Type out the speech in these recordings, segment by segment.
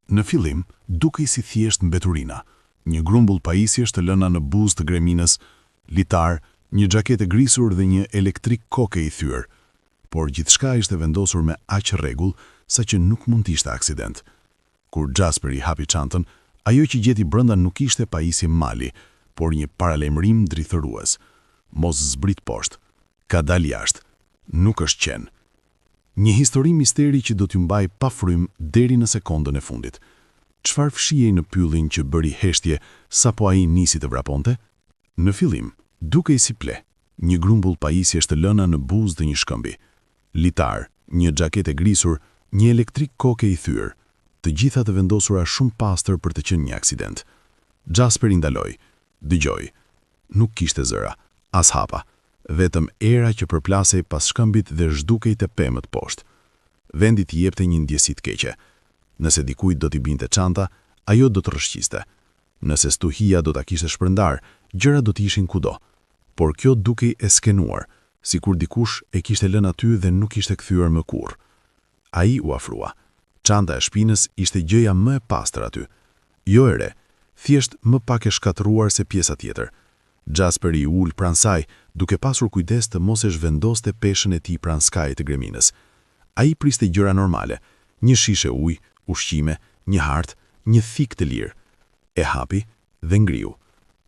Në fillim, dukej si thjesht mbeturina, një grumbull pajisjesh të lëna në buzë të greminës, litar, një xhaketë e grisur dhe një elektrik koke i thyer. Por gjithçka ishte vendosur me aq rregull, saqë nuk mund të ishte aksident. Kur Jasperi hapi çantën, ajo që gjeti brenda nuk ishte pajisje mali, por një paralajmërim drithërues. Mos zbrit poshtë. Ka dalë jashtë. Nuk është qen. Një histori misteri që do t'ju mbajë pa frymë deri në sekondën e fundit. Çfarë fshihej në pyllin që bëri heshtje sapo ai nisi të vraponte? Në fillim, dukej si pleh, një grumbull pajisjesh të lëna në buzë të një shkëmbi. Litar, një xhaketë e grisur, një elektrik koke i thyer, të gjitha të vendosura shumë pastër për të qenë një aksident. Jasperi ndaloi, dëgjoi. Nuk kishte zëra, as hapa, vetëm era që përplasej pas shkëmbit dhe zhdukej te pemët poshtë. Vendi të jepte një ndjesi të keqe. Nëse dikujt do t'i binte çanta, ajo do të rrëshqiste. Nëse stuhia do ta kishte shpërndarë, gjërat do të ishin kudo. Por kjo dukej e skenuar, sikur dikush e kishte lënë aty dhe nuk ishte kthyer më kurrë. Ai u afrua. Çanta e shpinës ishte gjëja më e pastër aty. Jo e re, thjesht më pak e shkatërruar se pjesa tjetër. Jasperi u ul pranë saj, duke pasur kujdes të mos e zhvendoste peshën e tij pranë skajit të greminës. Ai priste gjëra normale, një shishe ujë, ushqime, një hartë, një thikë të lirë. E hapi dhe ngriu.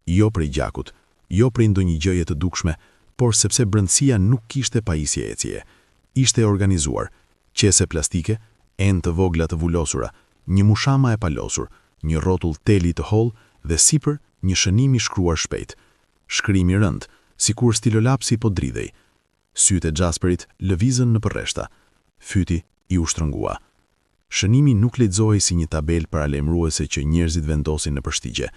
Jo prej gjakut, jo prej ndonjë gjëje të dukshme, por sepse brendësia nuk kishte pajisje ecjeje. Ishte e organizuar, qese plastike, enë të vogla të vulosura, një mushama e palosur, një rrotull teli të hollë dhe sipër një shënim i shkruar shpejt. Shkrim i rëndë, sikur stilolapsi po dridhej. Sytë e Jasperit lëvizën nëpër rreshta. Fyti iu shtrëngua. Shënimi nuk lexohej si një tabelë paralajmëruese që njerëzit vendosin nëpër shtigje.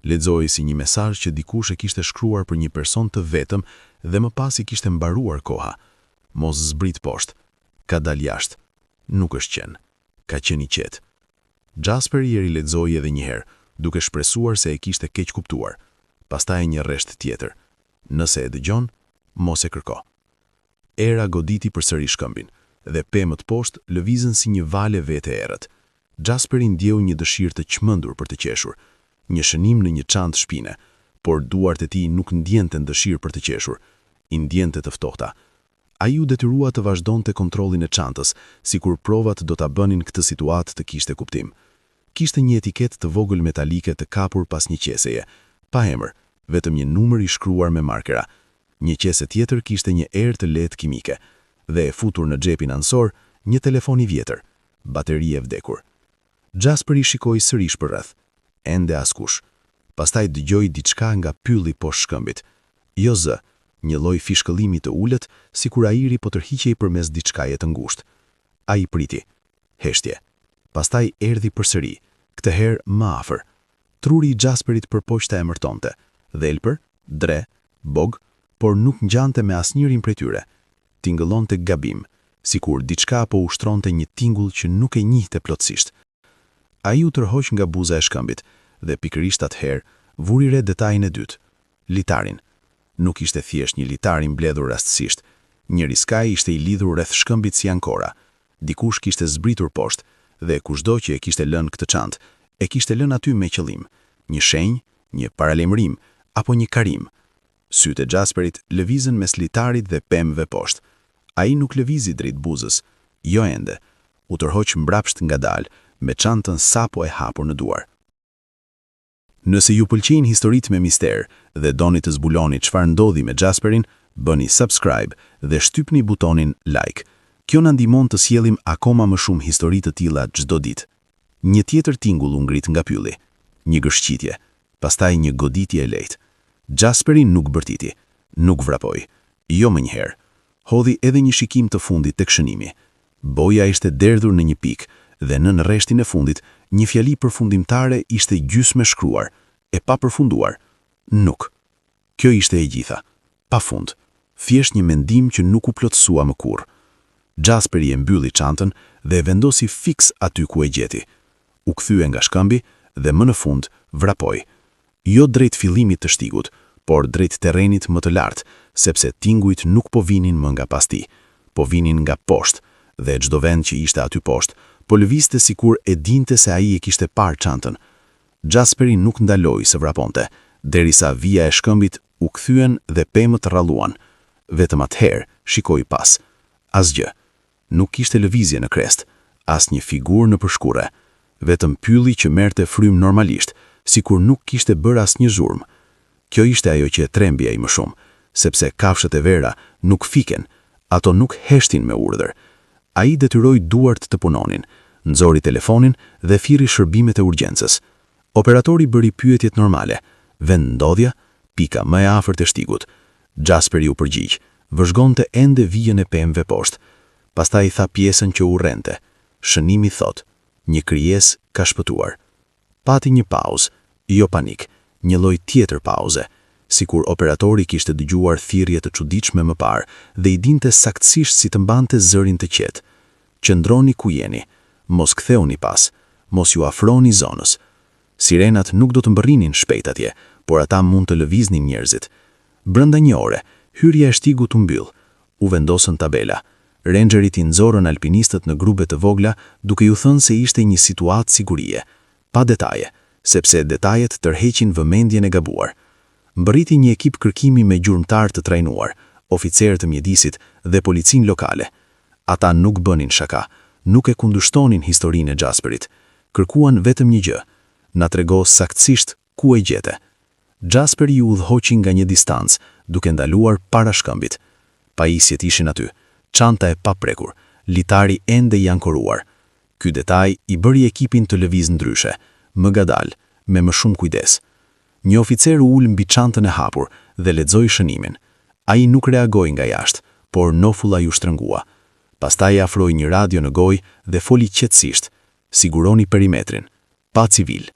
Lexohej si një mesazh që dikush e kishte shkruar për një person të vetëm dhe më pas i kishte mbaruar koha. Mos zbrit poshtë. Ka dalë jashtë. Nuk është qen. Ka qenë i qetë. Jasperi e rilexoi edhe një herë, duke shpresuar se e kishte keqkuptuar. Pastaj një rresht tjetër. Nëse e dëgjon, mos e kërko. Era goditi përsëri shkëmbin, dhe pemët poshtë lëvizën si një valë e vetë e errët. Jasperi ndjeu një dëshirë të çmendur për të qeshur. Një shënim në një çantë shpine, por duart e tij nuk ndjenten dëshirë për të qeshur, i ndjente të ftohta. Ai u detyrua të vazhdonte kontrollin e çantës, sikur provat do ta bënin këtë situatë të kishte kuptim. Kishte një etiketë të vogël metalike të kapur pas një qeseje, pa emër, vetëm një numër i shkruar me markera. Një qese tjetër kishte një erë të lehtë kimike. Dhe e futur në xhepin anësor, një telefon i vjetër, bateri e vdekur. Jasperi shikoi sërish përreth. Ende askush. Pastaj dëgjoi diçka nga pylli poshtë shkëmbit. Jo zë, një lloj fishkëllimi të ulët, sikur ajri po tërhiqej përmes diçkaje të ngushtë. Ai priti. Heshtje. Pastaj erdhi përsëri, këtë herë më afër. Truri i Jasperit përpoq ta emërtonte. Dhelpër, dre, bog, por nuk ngjante me asnjërin prej tyre. Tingëllonte gabim, sikur diçka po ushtronte një tingull që nuk e njihte plotësisht. Ai u tërhoq nga buza e shkëmbit dhe pikërisht atëherë vuri re detajin e dytë, litarin. Nuk ishte thjesht një litar i mbledhur rastësisht. Njëri skaj ishte i lidhur rreth shkëmbit si ankora. Dikush kishte zbritur poshtë dhe kushdo që e kishte lënë këtë çantë, e kishte lënë aty me qëllim, një shenjë, një paralajmërim apo një karim. Sytë e Jasperit lëvizën mes litarit dhe pemëve poshtë. Ai nuk lëvizi drejt buzës, jo ende. U tërhoq mbrapsht ngadalë, me çantën sapo e hapur në duar. Nëse ju pëlqejnë historitë me mister dhe doni të zbuloni çfarë ndodhi me Jasperin, bëni subscribe dhe shtypni butonin like. Kjo na ndihmon të sjellim akoma më shumë histori të tilla çdo ditë. Një tjetër tingull u ngrit nga pylli. Një gërshqitje, pastaj një goditje e lehtë. Jasperi nuk bërtiti, nuk vrapoi, jo menjëherë. Hodhi edhe një shikim të fundit tek shënimi. Boja ishte derdhur në një pikë dhe nën rreshtin e fundit një fjali përfundimtare ishte gjysmë e shkruar, e papërfunduar. Nuk. Kjo ishte e gjitha. Pa fund. Thjesht një mendim që nuk u plotësua më kurrë. Jasperi e mbylli çantën dhe e vendosi fiks aty ku e gjeti. U kthye nga shkëmbi dhe më në fund vrapoi. Jo drejt fillimit të shtigut, por drejt terrenit më të lartë, sepse tingujt nuk po vinin më nga pas tij. Po vinin nga poshtë, dhe çdo vend që ishte aty poshtë, Po lëvizte sikur e dinte se ai e kishte parë çantën. Jasperi nuk ndaloi së vraponte, derisa vija e shkëmbit u kthyen dhe pemët rralluan. Vetëm atëherë shikoi pas. Asgjë. Nuk kishte lëvizje në krestë, asnjë figurë nëpër shkurre. Vetëm pylli që merrte frymë normalisht, sikur nuk kishte bërë asnjë zhurmë. Kjo ishte ajo që e trembi ai më shumë, sepse kafshët e vera nuk fiken, ato nuk heshtin me urdhër. Ai detyroi duart të punonin, nxori telefonin dhe thirri shërbimet e urgjencës. Operatori bëri pyetjet normale, vendndodhja, pika më e afërt e shtigut. Jasperi u përgjigj, vëzhgonte ende vijën e pemëve poshtë. Pastaj tha pjesën që urrente. Shënimi thotë, një krijesë ka shpëtuar. Pati një pauzë, jo panik, një lloj tjetër pauze, sikur operatori kishte dëgjuar thirrje të çuditshme më parë dhe i dinte saktësisht si të mbante zërin të qetë. Qëndroni ku jeni. Mos kthehuni pas. Mos iu afroni zonës. Sirenat nuk do të mbërrinin shpejt atje, por ata mund të lëviznin njerëzit. Brenda një ore, hyrja e shtigut u mbyll. U vendosën tabela. Rangerit i nxorën alpinistët në grupe të vogla duke ju thënë se ishte një situatë sigurie. Pa detaje, sepse detajet tërheqin vëmendjen e gabuar. Mbërriti një ekip kërkimi me gjurmëtarë të trajnuar, oficerë të mjedisit dhe policinë lokale. Ata nuk bënin shaka, nuk e kundërshtonin historinë e Jasperit. Kërkuan vetëm një gjë, na trego saktësisht ku e gjete. Jasperi i udhëhoqi nga një distancë, duke ndaluar para shkëmbit. Pajisjet ishin aty, çanta e paprekur, litari ende i ankoruar. Ky detaj i bëri ekipin të lëvizë ndryshe, më ngadalë, me më shumë kujdes. Një oficer u ul mbi çantën e hapur dhe lexoi shënimin. Ai nuk reagoi nga jashtë, por nofulla iu shtrëngua. Pastaj afroi një radio në gojë dhe foli qetësisht, siguroni perimetrin, pa civil.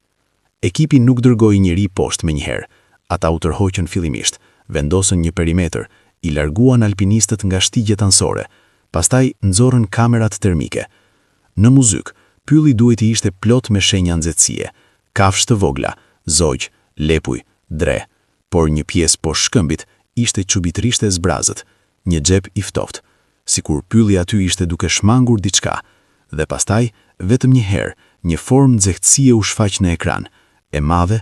Ekipi nuk dërgoi njeri poshtë menjëherë. Ata u tërhoqën fillimisht, vendosën një perimetër, i larguan alpinistët nga shtigjet anësore, pastaj nxorën kamerat termike. Në muzykë, pylli duhej të ishte plot me shenja nxehtësie, kafshë të vogla, zogj, lepuj, dre, por një pjesë poshtë shkëmbit ishte çuditërisht e zbrazët, një xhep i ftohtë, sikur pylli aty ishte duke shmangur diçka. Dhe pastaj, vetëm një herë, një formë nxehtësie u shfaq në ekran, e madhe,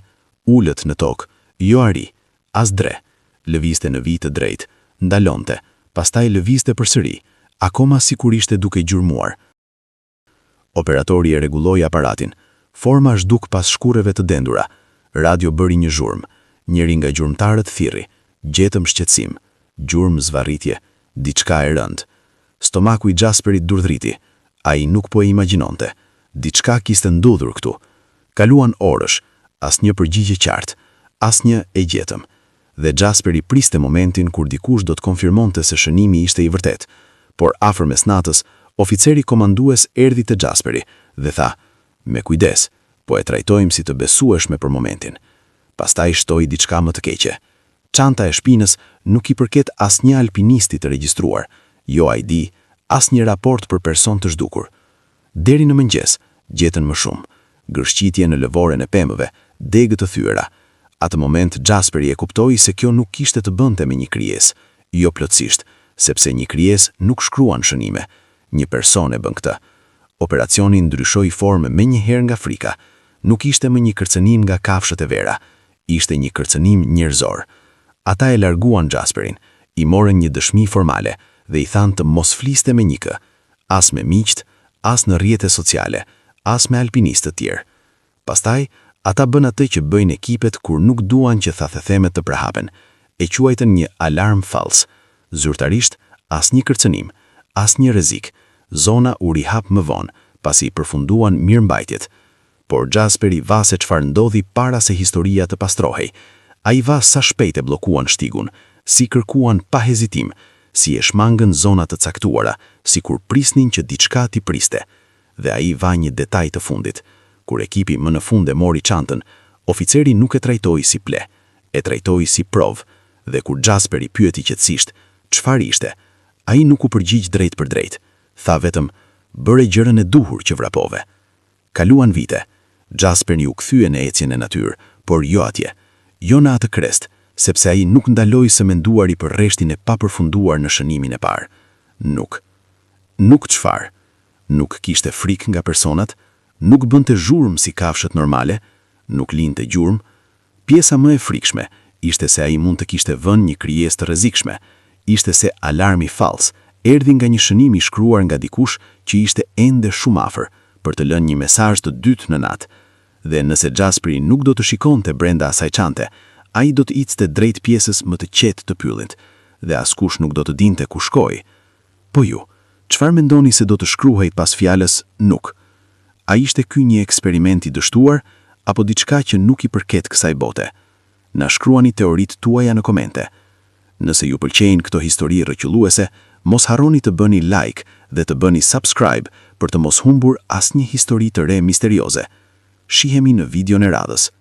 ulët në tokë, jo ari, as dre. Lëvizte në vijë të drejtë, ndalonte, pastaj lëvizte përsëri, akoma sikur ishte duke gjurmuar. Operatori e rregulloi aparatin. Forma zhduk pas shkurreve të dendura. Radio bëri një zhurmë. Njëri nga gjurmëtarët thirri. Gjetëm shqetësim. Gjurmë zvarritje. Diçka e rëndë. Stomaku i Jasperit durdhriti. Ai nuk po e imagjinonte. Diçka kishte ndodhur këtu. Kaluan orësh. Asnjë përgjigje qartë. Asnjë e gjetëm. Dhe Jasperi priste momentin kur dikush do të konfirmonte se shënimi ishte i vërtetë. Por afër mesnatës, oficeri komandues erdhi te Jasperi dhe tha, me kujdes, po e trajtojmë si të besueshme për momentin. Pastaj shtoi diçka më të keqe. Çanta e shpinës nuk i përket asnjë alpinisti të regjistruar, jo ID, asnjë raport për person të zhdukur. Deri në mëngjes, gjetën më shumë. Gërshqitje në lëvoren e pemëve, degë të thyera. Atë moment Jasperi e kuptoi se kjo nuk kishte të bënte me një krijesë, jo plotësisht, sepse një krijesë nuk shkruan shënime. Një person e bën këtë. Operacioni ndryshoi formë menjëherë nga frika. Nuk ishte më një kërcënim nga kafshët e vera. Ishte një kërcënim njerëzor. Ata e larguan Jasperin, i morën një dëshmi formale dhe i thanë të mos fliste me njeri, as me miqtë, as në rrjete sociale, as me alpinistët tjerë. Pastaj, ata bënë atë që bëjnë ekipet kur nuk duan që thashethemet të përhapen. E quajtën një alarm fals. Zyrtarisht, asnjë kërcënim, asnjë rrezik. Zona u rihap më vonë, pasi përfunduan mirëmbajtjet. Por Jasperi pa se çfarë ndodhi para se historia të pastrohej. Ai pa sa shpejt e bllokuan shtigun, si kërkuan pa hezitim, si e shmangën zona të caktuara, sikur prisnin që diçka t'i priste. Dhe ai pa një detaj të fundit. Kur ekipi më në fund e mori çantën, oficeri nuk e trajtoi si pleh, e trajtoi si provë, dhe kur Jasperi pyeti qetësisht, çfarë ishte, ai nuk u përgjigj drejtpërdrejt. Tha vetëm, bëre gjënë e duhur që vrapove. Kaluan vite. Jasperi u kthye në ecjen e natyrë, por jo atje. Jo në atë krestë, sepse ai nuk ndaloi së menduari për rreshtin e papërfunduar në shënimin e parë. Nuk. Nuk çfarë? Nuk kishte frikë nga personat, nuk bënte zhurmë si kafshët normale, nuk linte gjurmë. Pjesa më e frikshme ishte se ai mund të kishte vënë një krijesë të rrezikshme, ishte se alarmi fals erdhi nga një shënim i shkruar nga dikush që ishte ende shumë afër, për të lënë një mesazh të dytë në natë. Dhe nëse Xhaspri nuk do të shikonte brenda asaj çante, ai do të ecte drejt pjesës më të qetë të pyllit, dhe askush nuk do të dinte ku shkoi. Po ju, çfarë mendoni se do të shkruhej pas fjalës nuk? A ishte ky një eksperiment i dështuar apo diçka që nuk i përket kësaj bote? Na shkruani teoritë tuaja në komente. Nëse ju pëlqejnë këto histori rrëqulluese, mos harroni të bëni like dhe të bëni subscribe për të mos humbur asnjë histori të re misterioze. Shihemi në videon e radhës.